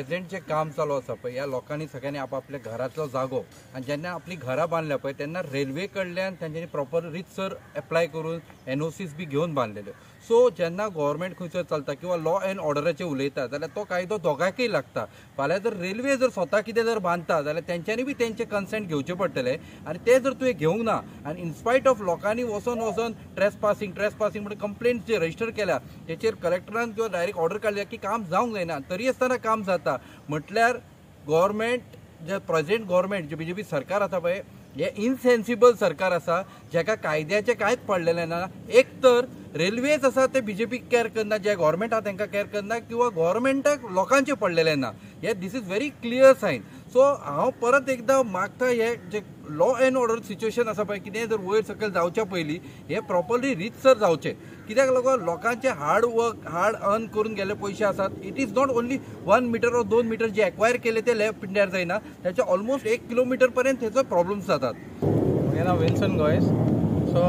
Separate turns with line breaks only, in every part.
Present जे काम चालू आसा पळय ह्या लोकांनी सगळ्यांनी आपआपल्या घराचो जागो आनी जेन्ना आपली घरां बांदल्या पळय तेन्ना रेल्वे कडल्यान तांच्यांनी प्रॉपर रितसर एप्लाय करून एनओसीस बी घेवन बांदलेल्यो. सो जेन्ना गव्हर्मेंट खंयसर चलता किंवा लॉ एंड ऑर्डराचेर उलयता जाल्यार तो कायदो दोगांकय लागता. फाल्यां जर रेल्वे जर स्वता कितें जर बांदता जाल्यार तेंच्यांनी बी तेंचे कन्सेंट घेवचें पडटलें आनी ते जर तुवें घेवंक ना आनी इनस्पायट ऑफ लोकांनी वचोन वचोन ट्रेसपासिंग म्हणून कंप्लेंट जे रजिस्टर केल्या तेचेर कलेक्टरान किंवा डायरेक्ट ऑर्डर काडल्या की काम जावंक जायना तरी आसतना काम जाता म्हटल्यार गव्हर्मेंट जे प्रेझेंट गव्हर्मेंट जे बीजेपी सरकार आसा पळय हे इनसेन्सिबल सरकार आसा जेका कायद्याचें कांयच पडलेलें ना. एक तर रेल्वेज आसा ते बीजेपी कॅर करना, जे गव्हर्मेंट आसा तांकां कॅर करना किंवा गव्हर्मेंटाक लोकांचें पडलेलें ना. हे this is very clear sign. So हांव परत एकदां मागता हे जे लॉ एंड ऑर्डर सिच्युएशन आसा पळय कितेंय जर वयर सकयल जावच्या पयलीं हे प्रॉपरली रितसर जावचें. कित्याक लागून लोकांचे हार्ड वर्क हार्ड अर्न करून गेल्ले पयशे आसात. It is not only 1 metre or 2 metre J acquire केले ते लेफ्ट पिंड्यार जायना, त्याचे ऑलमोस्ट 1 किलोमिटर पर्यंत थंयचो प्रॉब्लम्स जातात.
म्हजें नांव विल्सन गोयस. सो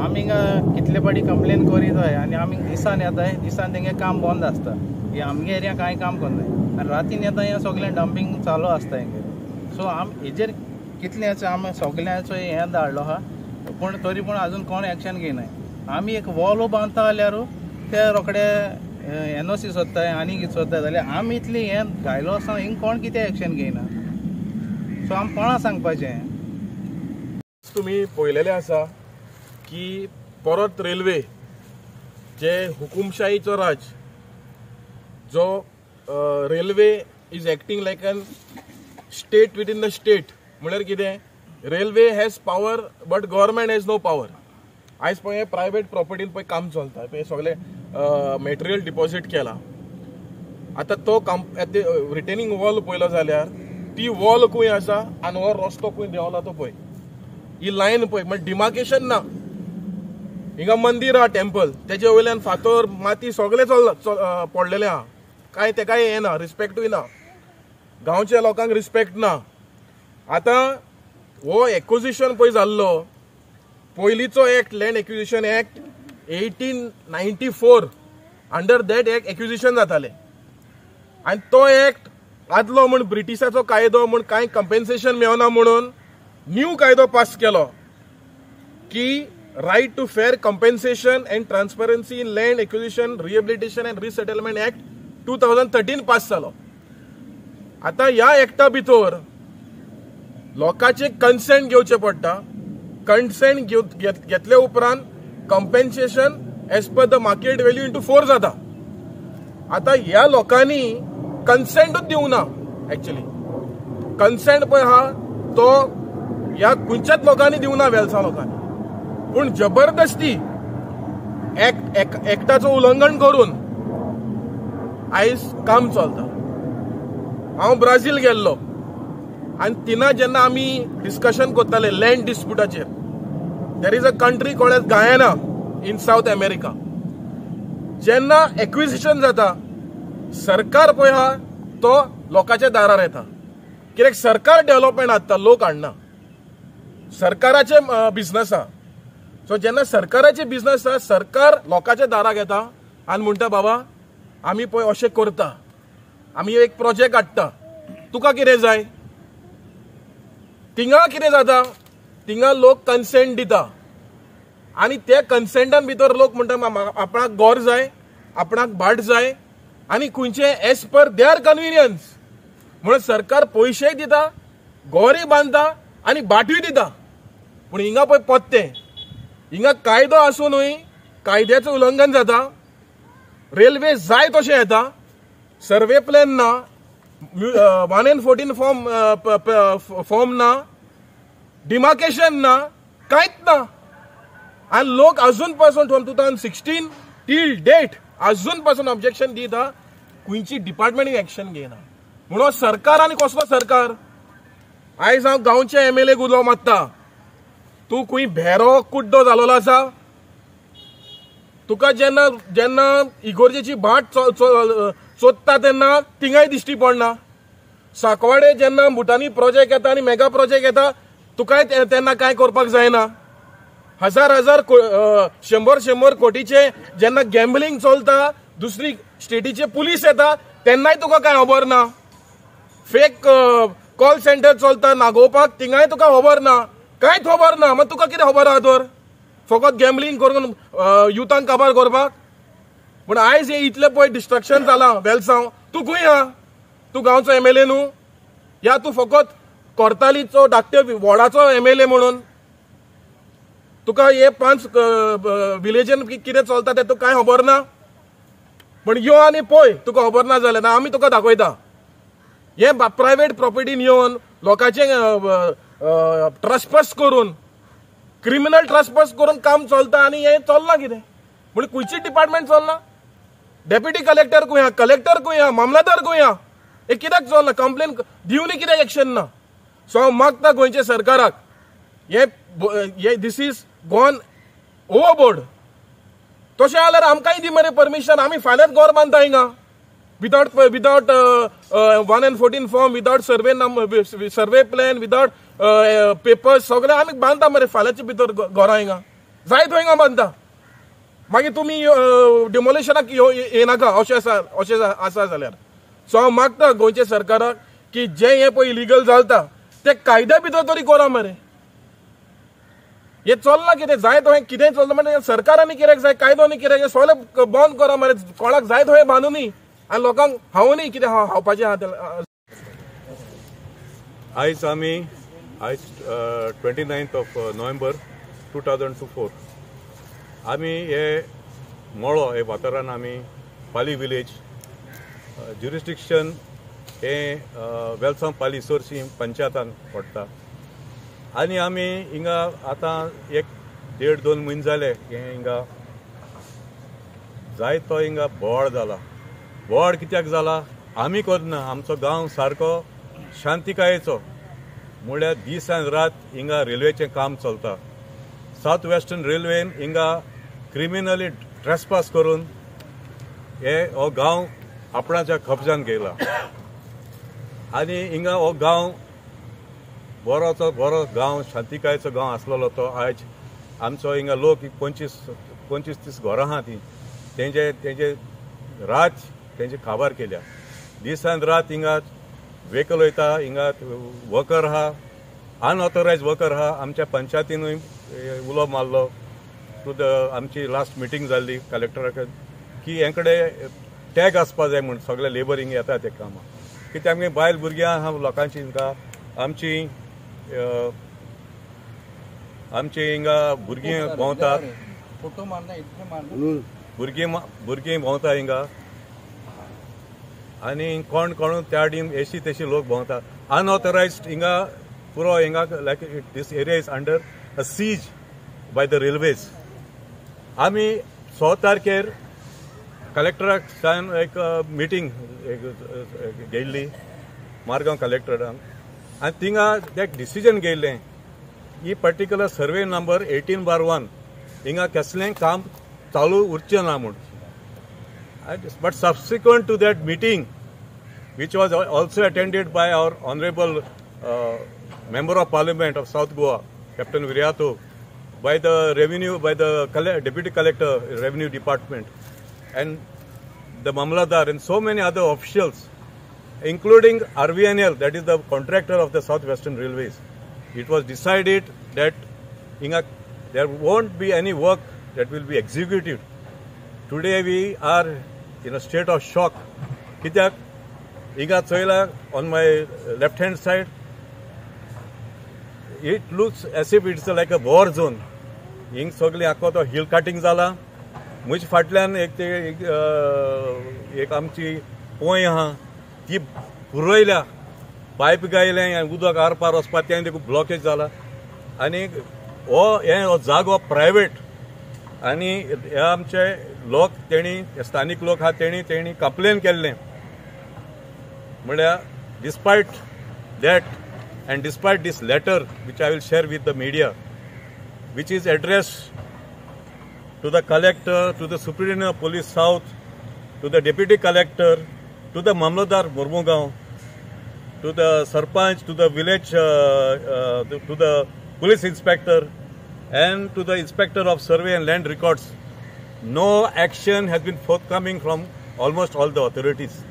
आमी हिंगा कितले पाटी कंप्लेन करीत जाय आनी आमी दिसान येताय, दिसान तेंगे काम बंद आसता, हे आमगे एरिया कांय काम करनाय आनी रातीन येता हें सगळें डंपींग चालू आसता हेंगे. सो आम हेजेर कितलें आमी सगळ्यांचो हें धाडलो आहा पूण तरी पूण आजून कोण एक्शन घेयनाय. आमी एक वॉलो बांदता जाल्यार ते रोखडे एनओसी सोदताय आनी कितें सोदताय जाल्यार आमी इतली हें घायलो आसतना हिंग कोण कितें एक्शन घेयना. सो आमी कोणा सांगपाचें?
तुमी पळयलेलें आसा की परत रेल्वे जे हुकुमशाहीचो राज जो railway is acting like an state within the state म्हळ्यार कितें, railway has power but government has no power. आयज पळय प्रायवेट प्रॉपर्टीन पळय काम चलता, पळय सगळें मटेरियल डिपॉजीट केला. आतां तो रिटेनिंग वॉल पळयलो जाल्यार ती वॉल खंय आसा आनी हो रस्तो खंय देंवला तो पळय, ही लायन पळय, म्हणजे डिमार्केशन ना. हिंगा मंदीर आहा टेम्पल, तेजे वयल्यान फातर माती सगळें चल पडलेलें आहा, कांय तेकाय हें ना, रिस्पेक्टूय ना, गांवच्या लोकांक रिस्पेक्ट ना. आतां हो एक्विजिशन पळय जाल्लो पयलींचो act land acquisition act 1894 under that act acquisition जातालें आनी तो एक्ट आदलो म्हूण ब्रिटिशाचो कायदो म्हूण कांय कंपेन्सेशन मेळना म्हणून न्यू कायदो पास केलो की right to fair compensation and transparency in land acquisition rehabilitation and resettlement act 2013 pass जालो. आतां ह्या एक्टा भितर लोकांचे कन्सेंट घेवचें पडटा. कन्सेंट घेतले उपरांत compensation as per the market value into 4 जाता. आतां ह्या लोकांनी कन्सेंटूच दिवंक ना. एक्चुअली कन्सेंट पळय आहा तो ह्या खंयच्याच लोकांनी दिवंक ना, वेलसा लोकांनी, पूण जबरदस्ती एक्टाचो उल्लंघन करून आयज काम चलता. हांव ब्राझील गेल्लो आनी तिना जेन्ना आमी डिस्कशन करताले land डिस्प्युटाचेर, there is a country called as Guyana in South America. जेन्ना एक्विजिशन जाता सरकार पळय आहा तो लोकांच्या दारार येता, कित्याक सरकार डेव्हलपमेंट हाडटा, लोक हाडना, सरकाराचे बिजनस आहा. सो जेन्ना सरकाराचे बिजनस आहा सरकार लोकांच्या दाराक येता आनी म्हणटा बाबा आमी पळय अशें करता, आमी एक प्रोजेक्ट हाडटा, तुका कितें जाय. थिंगा कितें जाता, थिंगा लोक कन्सेंट दिता आनी त्या कन्सेंटान भितर लोक म्हणटा आपणाक घर जाय, आपणाक भाट जाय आनी खंयचे एज पर there convenience. म्हणून सरकार पयशेय दिता, घरूय बांदता आनी भाटूय दिता. पूण हिंगा पळय पत्ते, हिंगा कायदो आसुनूय कायद्याचें उल्लंघन जाता. रेल्वे जाय तशें येता, सर्वे प्लॅन ना, 1 and 14 form ना, डिमार्केशन ना, कांयच ना. आनी लोक अजून पासून फ्रॉम 2016 टील डेट अजून पासून ऑब्जेक्शन दिता, खंयची डिपार्टमेंट एक्शन घेयना. म्हणून सरकार आनी कसलो सरकार. आयज हांव गांवचे एमएलए उलो मारता, तूं खंय भेरो कुड्डो जालोलो आसा. तुका जेन्ना जेन्ना इगोर्जेची भाट चोदता तेन्ना थिंगाय दिश्टी पडना. साकवाडे जेन्ना भुटानी प्रोजेक्ट येता आनी मेगा प्रोजेक्ट येता तुकाय तेन्ना कांय करपाक जायना. हजार हजार शंबर शंबर कोटीचे जेन्ना गॅम्बलिंग चलता, दुसरी स्टेटीचे पुलीस येता तेन्नाय तुका कांय खबर ना. फेक कॉल सेंटर चलता नागोवपाक, थिंगाय तुका खबर ना, कांयच खबर ना. मागीर तुका कितें खबर आहा तर? फकत गॅमलींग करून युथांक काबार करपाक. पूण आयज हे इतलें पळय डिस्ट्रक्शन जालां वेलसांव. तूं खंय आहा? तूं गांवचो एमएलए न्हू, या तूं फकत कोर्तालीचो धाकटे वॉर्डाचो एमएलए म्हणून तुका हे 5 विलेजीन कितें चलता तें तुका कांय खबर ना? पण यो आनी पळय, तुका खबर ना जाल्यार आमी तुका दाखयता. हे प्रायवेट प्रॉपर्टीन येवन लोकांचे ट्रस्पस करून, क्रिमिनल ट्रस्पस करून काम चलता आनी हें चल्लां कितें? म्हणजे खंयची डिपार्टमेंट चलना? डेप्युटी कलेक्टर खंय आहा, कलेक्टर खंय आहा, मामलादार खंय आहा? हें कित्याक चलना? कंप्लेन दिवनूय कित्याक एक्शन ना? सो हांव मागता गोंयच्या सरकाराक, हे this is gone overboard. तशें जाल्यार आमकांय दी मरे परमिशन, आमी फाल्यांच घर बांदता हिंगा without 1 and 14 form, without survey number, survey plan, without papers, सगळें आमी बांदता मरे फाल्यांचे भितर घरां हिंगा, जाय थंय हिंगा बांदता. मागीर तुमी डिमोलिशनाक येनाका अशें आसा, अशें आसा जाल्यार. सो हांव मागता गोंयच्या सरकाराक की जें हें पळय इलिगल चलता तें कायद्या भितर तरी करा मरे. हे चल्लां कितें जाय थंय कितेंय चलता, म्हणजे सरकारांनी कित्याक जाय, कायदो न्ही कित्याक, सगळें बंद करा मरे. कोणाक जाय थंय बांदूनी आनी लोकांक हांव न्ही कितें खावपाचें आहा.
आयज आमी आयज 29 नोव्हेंबर 2024 आमी हे मळो हे वाठारान आमी पाली विलेज ज्युरिस्डिक्शन हे वेलसांव पाली सोरशी पंचायतान पडटा. आनी आमी हिंगा आतां 1-1.5-2 म्हयने जाले हे हिंगा जाय तो हिंगा बोवाळ जाला. बोवाळ कित्याक जाला आमी करना, आमचो गांव सारको शांतिकायेचो, म्हळ्यार दीस आनी रात हिंगा रेल्वेचें काम चलता. सावथ वेस्टर्न रेल्वेन हिंगा क्रिमिनली ट्रेसपास करून हे हो गांव आपणाच्या कब्जान घेयला. आनी हिंगा हो गांव बरोचो बरो गांव, शांतिकायेचो गांव आसलेलो तो आयज आमचो हिंगा लोक 25-30 घरां आहा ती तेंचे तेंचे रात तेंचे काबार केल्या. दीस आनी रात हिंगा व्हेकल वयता, हिंगा वर्कर आहा, अनऑथोरायज वर्कर आहा. आमच्या पंचायतीनूय उलो मारलो टू the आमची लास्ट मिटींग जाल्ली कलेक्टरा की हे कडेन टॅग आसपा जाय म्हूण सगळे लेबर हिंगा येता ते कामां, कित्याक आमगे बायल भुरग्यां आहा लोकांची हिंगा आमची आमची हिंगा भुरगीं भोंवतात, भुरगीं भोंवता हिंगा आनी कोण कोण त्या डीन एशी तेशी लोक भोंवता. अनऑथोरायज्ड हिंगा पुरो हिंगा like this area is under a siege by the railways. आमी 6 तारखेर कलेक्टराक सान एक मिटींग घेयल्ली मारगांव कलेक्टरान, आनी थिंगा एक डिसिजन घेयल्लें ही पर्टिक्युलर सर्वे नंबर 18/1 हिंगा कसलें काम चालू उरचें ना म्हूण. But subsequent to that meeting, which was also attended by our honourable member of parliament of South Goa Captain Viriato, by the revenue, by the deputy collector revenue department and the Mamlatdar and so many other officials, including RVNL, that is the contractor of the South Western Railways, it was decided that there won't be any work that will be executed. Today we are in a state of shock. Kityak हिंगा चोयला on my left hand side, it looks as if it's like a war zone. हिंग सगळी आखो तो hill cutting जाला. म्हजे फाटल्यान एक ते एक आमची पोंय आहा ती पुरयल्या, पायप गायलें आनी उदक आरपार वचपाक तें देखून ब्लॉकेज जाला. आनी हो हे हो जागो प्रायवेट आनी हे आमचे लोक तेणी स्थानीक लोक आहा तेणी तेणी कंप्लेन केल्लें. म्हळ्यार despite that and despite this letter which I will share with the media, which is addressed to the collector, to the superintendent of police south, to the deputy collector, to the Mamlatdar Mormugao, to the sarpanch, to the village, to the police inspector and to the inspector of survey and land records, no action has been forthcoming from almost all the authorities.